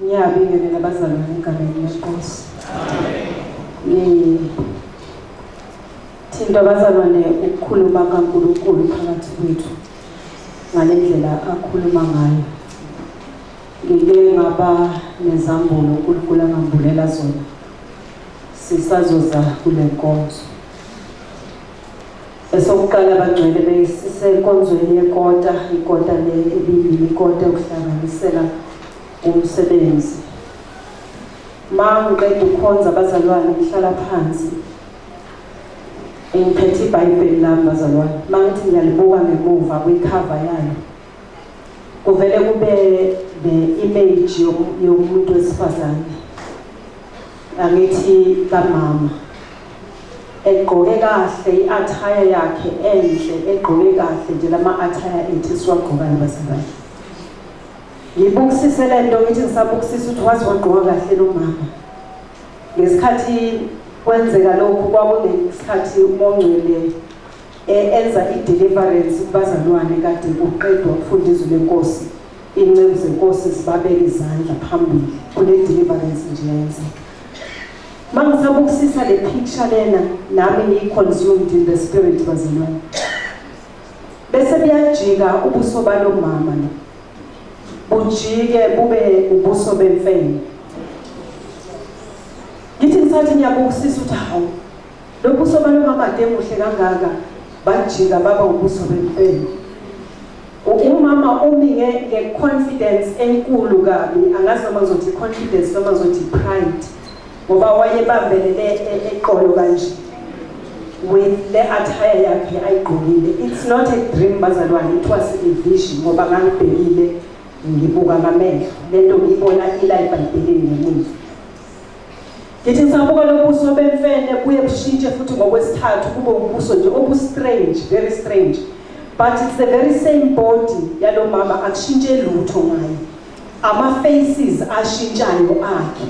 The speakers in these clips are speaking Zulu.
Ngiyabingelela abazalwane egameni leNkosi. Amen. Thinta abazalwane ukukhuluma kaNkulunkulu phakathi kwethu ngalendlela akhuluma ngayo. Ngike ngaba nezambulo uNkulunkulu angambulela zona. Sisazoza kule nkonzo. Esokuqala abangcwele besisenkonzweni yekota, ikota le ebibili ikota yokuhlanganisela umsebenzi. Ma ngiqeda ukukhonza abazalwane ngihlala phansi. Ngiphethe iBhayibheli lami bazalwane. Ma ngithi ngiyalibuka ngemuva kwikhava yalo. Kuvele kube ne-image yomuntu wesifazane. Angithi kamama. Egqoke kahle i-attire yakhe enhle, egqoke kahle nje lama attire ethu esiwagqokayo bazalwane. Ngibukisise le nto ngithi ngisabukisisa ukuthi waze wagqoka kahle lo mama. Ngesikhathi kwenzeka lokhu kwakunesikhathi uMongcwele enza i-deliverance kubazalwane kade kuqedwa ukufunda izwi lenkosi, iy'nceku zenkosi zibabeka izandla phambili kune-deliverance nje yayenzeka. Uma ngisabukisisa le picture lena nami ngiyi-consumed in the spirit bazalwane. Bese buyajika ubuso balo mama lo. Bujike bube ubuso bemfene. Ngithi ngisathi ngiyabukisisa ukuthi hawu lo buso balo mama ade muhle kangaka bajika baba ubuso bemfene. Umama umi nge-confidence enkulu kabi, angazi noma ngizothi confidence noma ngizothi pride, ngoba wayebambelele eqolo kanje with le attire yakhe ayigqokile. It's not a dream bazalwane, it was a vision ngoba ngangibhekile ngibuka ngamehlo lento ngiyibona ila eBhayibhelini ngemuva. Ngithi ngisabuka lobuso bemfene buye bushintshe futhi ngokwesithathu kube ubuso nje obu-strange, very strange. But it's the very same body yalo mama, akushintshe lutho ngayo. Ama-faces ashintshayo akhe.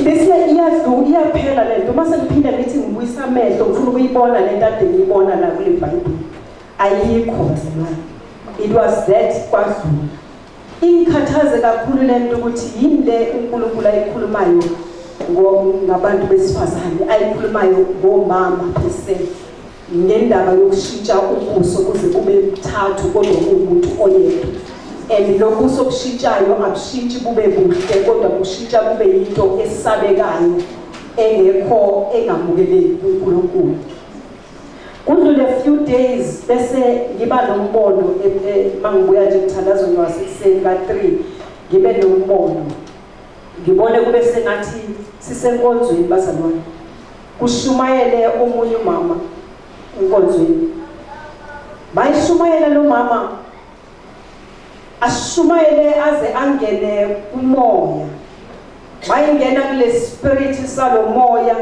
Bese iyadlu iyaphela lento uma sengiphinda ngithi ngibuyisa amehlo ngifuna ukuyibona lento ade ngiyibona la kule Bhayibheli. Ayikho bazalwane. It was that kwadlula. Ingikhathaze kakhulu lento ukuthi yini le uNkulunkulu ayikhulumayo ngabantu besifazane, ayikhulumayo ngomama per se, ngendaba yokushintsha ubuso kuze kube buthathu kodwa kuwumuntu oyedwa. And lo buso obushintshayo abushintshi bube buhle kodwa bushintsha bube yinto esabekayo engekho engamukeleki kuNkulunkulu. Kudlule few days bese ngiba nombono mangibuya nje emthandazweni wasekuseni ka-3 ngibe nombono ngibone kube sengathi sisenkonzweni bazalwane, kushumayele omunye umama enkonzweni. Bayishumayela lo mama, ashumayele aze angene kumoya, bayingena kule spirit salomoya,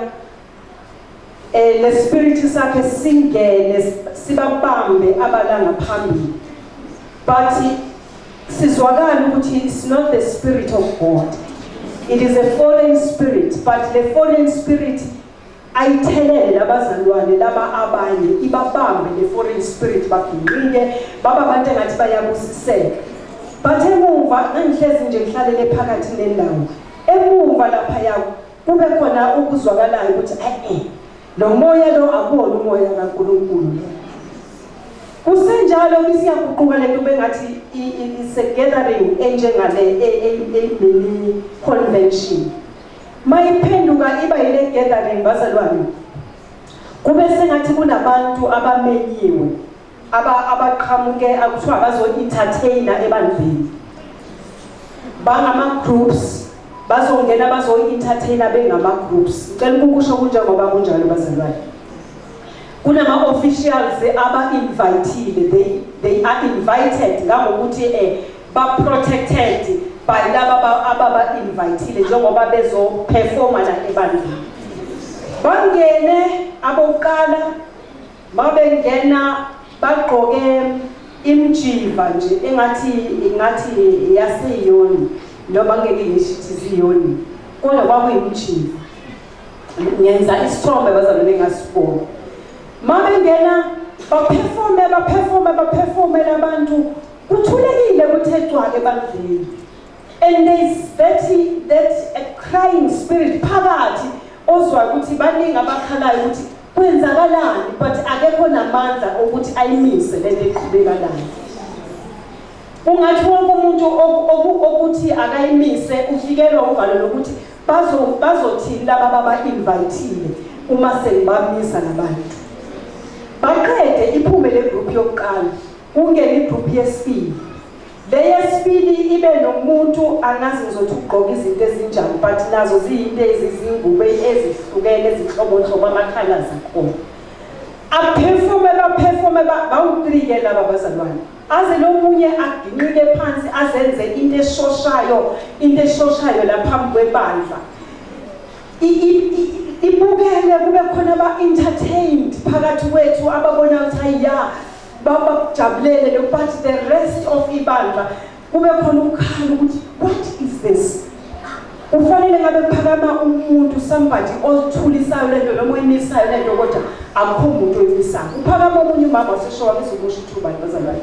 le spirit sakhe singene sibabambe abalanga phambili, but sizwakala ukuthi it's not the spirit of God, it is a foreign spirit. But the foreign spirit ayithelele labazalwane laba abanye, ibabambe le foreign spirit, baginqike baba abantu engathi bayabusiseka. But emuva ngangihlezi nje ngihlalele phakathi nendawo, emuva lapha kube khona ukuzwakalayo ukuthi eh lo moya lo akuwona umoya kaNkulunkulu lo. Kusenjalo bisiyaguquka lento bengathi is a gathering enjengale mini convention. Mayiphenduka iba yile gathering bazalwane, kube sengathi kunabantu abamenyiwe abaqhamuke akuthiwa bazo-entertainer ebandleni, bangama-groups, bazongena bazo-entertainer bengama-groups. Ngicela ukukusho kunjengoba kunjalo bazalwane, kunama-officials aba-invitile, they are invited ngangokuthi ba-protected by laba ababa-invitile njengoba bezo-performa la ebandleni. Bangene abokuqala, mabengena bagqoke imjiva nje engathi ingathi yaseyoni, noma ngeke ngisho ithi ziyoni, kodwa kwakuyimjiva. Ngenza isithombe bazalwane engasibona. Mabengena baperforme baperforme baperforme labantu, kuthulekile kuthe cwaka ebandleni. And there's that crying spirit phakathi ozwa ukuthi baningi abakhalayo ukuthi kwenzakalani, but akekho namandla okuthi ayimise lento eqhubekalayo. Ungathi wonke umuntu okuthi akayimise ufikelwa uvalo lokuthi bazothini laba baba-invitile uma sengibamisa labantu. Baqede iphume le group yokuqala, kungene igroup yesibili. Le yesibili ibe nomuntu angazi ngizothi ugqoka izinto ezinjani, but nazo ziyinto ezizingubo ezihlukene ezinhlobonhlobo, ama-colours akhona. Aphefome baphefome bawu-3 ke laba bazalwane. Aze lo munye aginqike phansi azenze into eshoshayo, into eshoshayo lapha phambi kwebandla. Ibukele kube khona aba-entertained phakathi kwethu ababona ukuthi hayi ya babajabulele lo, but the rest of ibandla kube khona ukukhala ukuthi what is this. Kufanele ngabe kuphakama umuntu, somebody othulisayo lento noma oyimisayo lento, kodwa akukho umuntu oyimisayo. Uphakama omunye umama waseshowa ngizokusho ithuba bazalwane.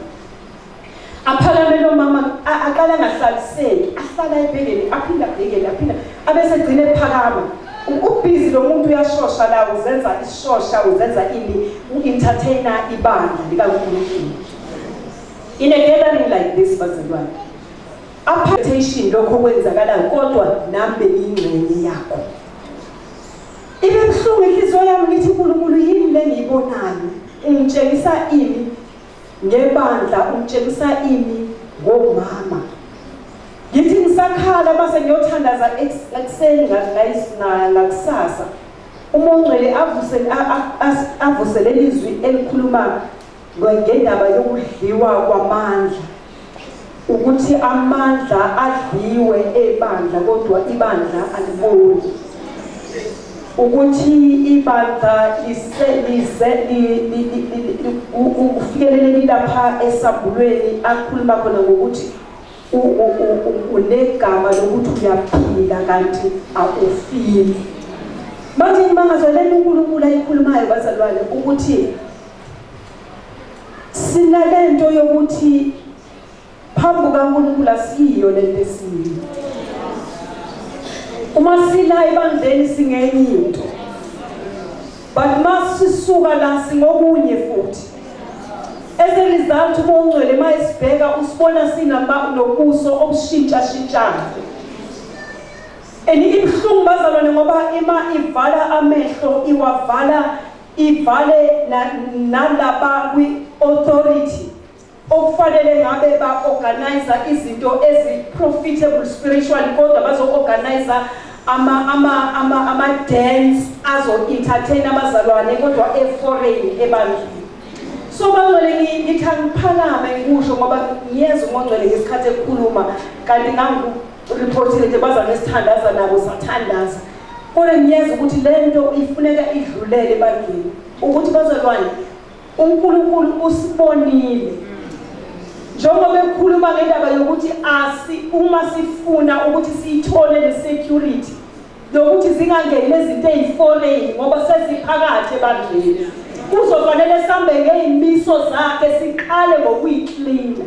Aphakame lo mama aqala angahlaliseki, ahlala ebhekeni, aphinde abhekele, aphinde abese egcine ephakama. Ubhizi lo muntu uyashosha la, uzenza isishosha, uzenza ini, u-entertainer ibandla likaNkulunkulu. In a gathering like this bazalwane, appreciation lokho kwenzakalayo, kodwa nami bengiyingxenye yakho. Ibe buhlungu inhliziyo yami, ngithi uNkulunkulu yini le ngiyibonayo? Ungitshengisa ini ngebandla, ungitshengisa ini ngomama? Ngithi ngisakhala mase ngiyothandaza ekuseni ngakusasa, uma ongcwele avuse lelizwi elikhuluma ngendaba yokudliwa kwamandla, ukuthi amandla adliwe ebandla kodwa ibandla aliboni, ukuthi ibandla ufikelele lapha esambulweni akhuluma khona ngokuthi unegama lokuthi uyaphila kanti awufili. Manje ngimangazwa lento uNkulunkulu ayikhulumayo bazalwane, ukuthi sinalento yokuthi phambi kukaNkulunkulu asiyiyo lento esiyiyo. Uma sila ebandleni singenye into, but masisuka la singokunye futhi. As a result, uma ungcwele mayisibheka usibona sinama nobuso obushintsha-shintshayo. And ibuhlungu bazalwane ngoba ima ivala amehlo, iwavala ivale nalaba kwi-authority okufanele ngabe ba-organize izinto ezi-profitable spiritually, kodwa bazo-organize ama-dance azo-entertain abazalwane kodwa e-foreign ebandleni. So bangcwele, ngithi angiphakame ngikusho ngoba ngiyeza umongcwele ngesikhathi ekukhuluma, kanti ngangiku-reportile nje bazalwane esithandaza nabo sathandaza, kodwa ngiyeza ukuthi le nto ifuneka idlulele ebandleni, ukuthi bazalwane uNkulunkulu usibonile. Njengoba ekhuluma ngendaba yokuthi asi uma sifuna ukuthi siyithole le security yokuthi zingangeni lezinto eziforeign ngoba sesiphakathi ebandleni, kuzofanele sambe ngeyimiso zakhe, siqale ngokuyiklina,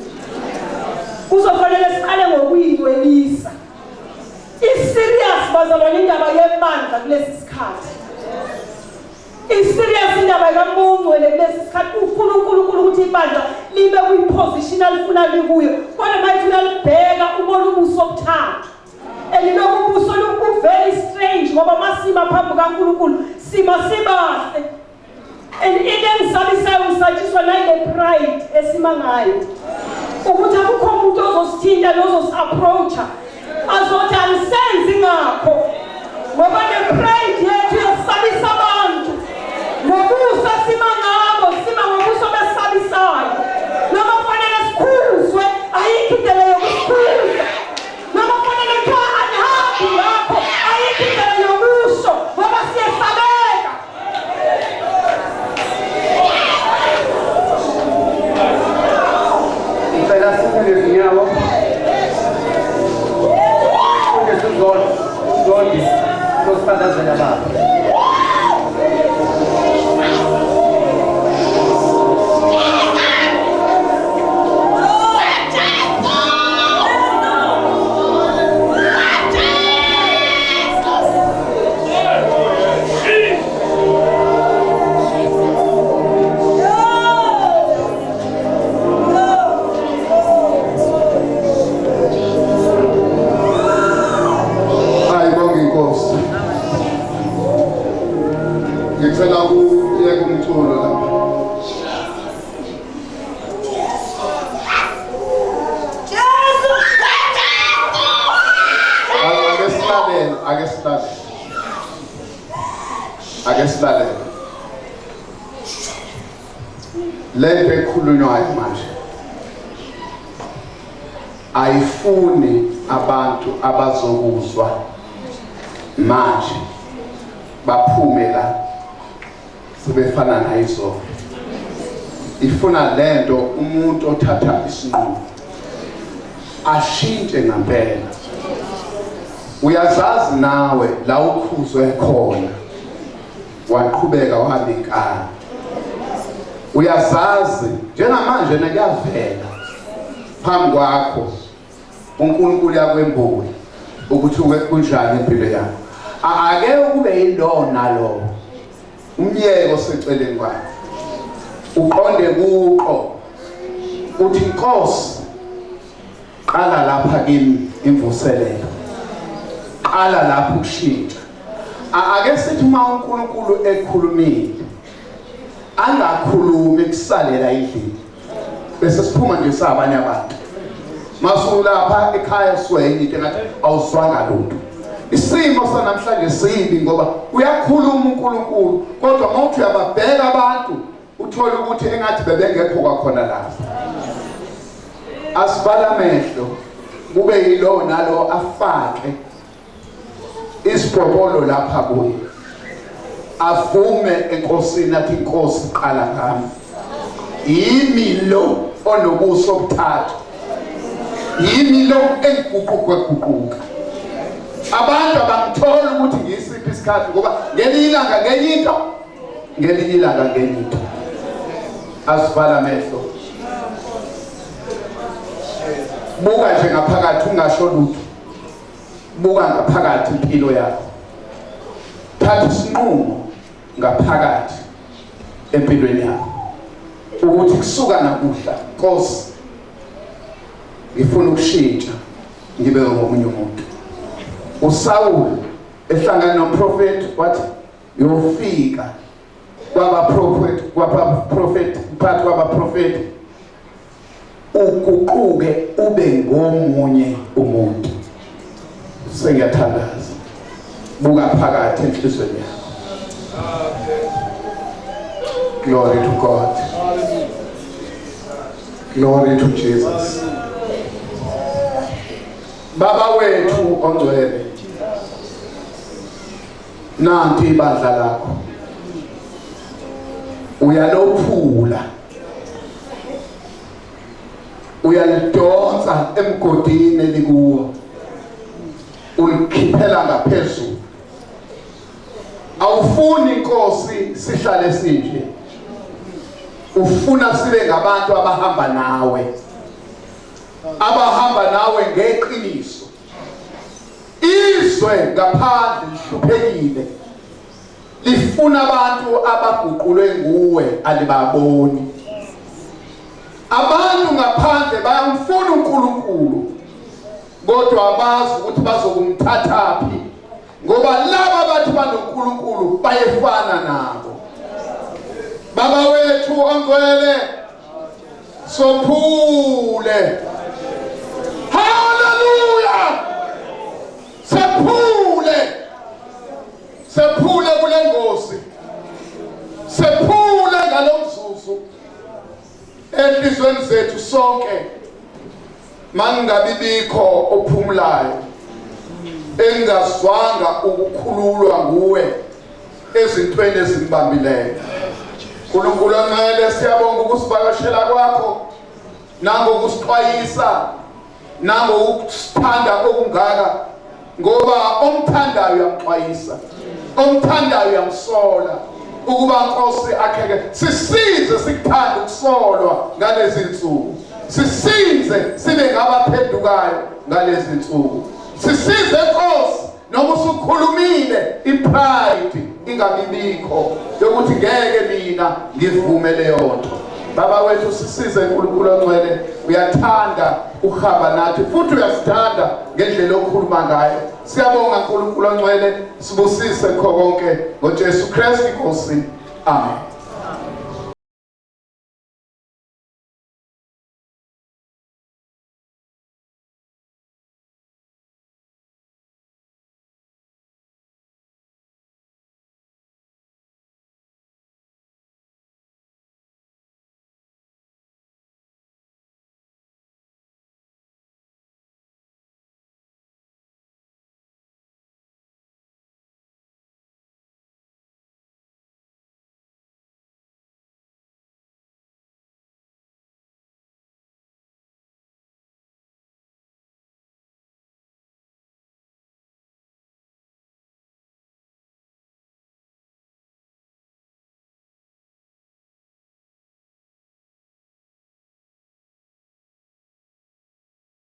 kuzofanele siqale ngokuyingcwelisa. I-serious bazalwane indaba yebandla kulesi sikhathi, i-serious indaba kaMongcwele kulesi sikhathi. Ufuna uNkulunkulu ukuthi ibandla libe kwiposition alifuna likuyo, kodwa manje uyalibheka ubona ubuso obuthathu, and lokhu ubuso bu-very strange ngoba masima phambi kukaNkulunkulu sima sibahle. And into engisabisayo, ngisatshiswa nayile pride esima ngayo, ukuthi akukho umuntu ozosithinta nozosi-approacha azothi angisenzi ngakho, ngoba le pride yethu yesabisa abantu. Nobuso sima ngabo, sima ngobuso besabisayo. Noma kufanele sikhuzwe, ayikho indlela yokusikhuza. Noma kufanele kuthiwa anihambi ngakho, ayikho indlela yokusho ngoba siyesabeka. Ngicela sime ngezinyawo. Mfundisi uZondi, uZondi uzosithandazela baba. Ake silalele lento ekhulunywayo manje. Ayifuni abantu abazokuzwa manje baphume la sebefana nayizolo. Ifuna lento umuntu othatha isinqumo ashintshe ngempela. Uyazazi nawe la ukhuzwe khona waqhubeka wabinkana. Uyazazi njengamanje nakuyavela phambi kwakho uNkulunkulu yakwembula ukuthi kunjani impilo yakho. Ake kube yilowo nalowo umyeko oseceleni kwakhe, uqonde kuqo uthi, Nkosi, qala lapha kimi imvuselelo, qala lapha ukushintsha. Ake sithi uma uNkulunkulu ekhulumile, angakhulumi kusalela endlini bese siphuma nje sabanye abantu. Masulapha ekhaya suwenye into engathi awuzwanga lutho. Isimo sanamhlanje sibi ngoba uyakhuluma uNkulunkulu, kodwa mawuthi uyababheka abantu uthola ukuthi engathi bebengekho kwakhona lapha. Asibala amehlo kube yilowo nalo afake isipopolo lapha kuye, avume enkosini athi, Inkosi, qala ngami, yimi lo onobuso obuthathu, yimi lo engiguquka guquka, abantu abangithola ukuthi ngiyisiphi isikhathi, ngoba ngelinye ilanga ngenye into, ngelinye ilanga ngenye into. Asivala amehlo, buka nje ngaphakathi, ungasho lutho, buka ngaphakathi impilo yakho, thatha isinqumo ngaphakathi empilweni yakho ukuthi kusuka nakuhla, Nkosi, ngifuna ukushintsha ngibe ngomunye umuntu. uSaul ehlangana nomprofeti wathi yofika kwabaprofeti, kwabaprofeti, phakathi kwabaprofeti, uguquke ube ngomunye umuntu. Sengiyathandaza, buka phakathi enhlizweni yakho. Glory to God, glory to Jesus. Baba wethu ongcwele, nanti ibandla lakho, uyalophula, uyalidonsa emgodini elikuwo, ulikhiphela ngaphezulu. Awufuni, Inkosi, sihlale sinje, ufuna sibe ngabantu abahamba nawe, abahamba nawe ngeqiniso. Izwe ngaphandle lihluphekile, lifuna abantu abaguqulwe nguwe, alibaboni. Abantu ngaphandle bayamfuna uNkulunkulu, kodwa abazi ukuthi bazokumthathaphi, ngoba laba bathi banoNkulunkulu bayefana nabo. Baba wethu ongcwele, sophule, haleluya, sephule, sephule kule ngozi, sephule ngalomzuzu enhlizweni zethu sonke. Mangabi bikho ophumulayo engazwanga ukukhululwa nguwe ezintweni ezimbambileyo. Nkulunkulu ongcwele, siyabonga ukusivakashela kwakho nangokusixwayisa nangokusithanda okungaka, ngoba omthandayo uyamxwayisa, omthandayo uyamsola ukuba, Nkosi, akheke. Sisize sikuthanda ukusolwa ngalezi nsuku, sisize sibe ngabaphendukayo ngalezi nsuku. Sisize, Nkosi, noma usukhulumile ipride ingabibikho yokuthi ngeke mina ngivume leyo nto. Baba wethu, sisize. Nkulunkulu ongcwele, uyathanda ukuhamba nathi futhi uyasithanda ngendlela okhuluma ngayo. Siyabonga, Nkulunkulu ongcwele, sibusise kho konke ngoJesu Kristu Inkosi, amen.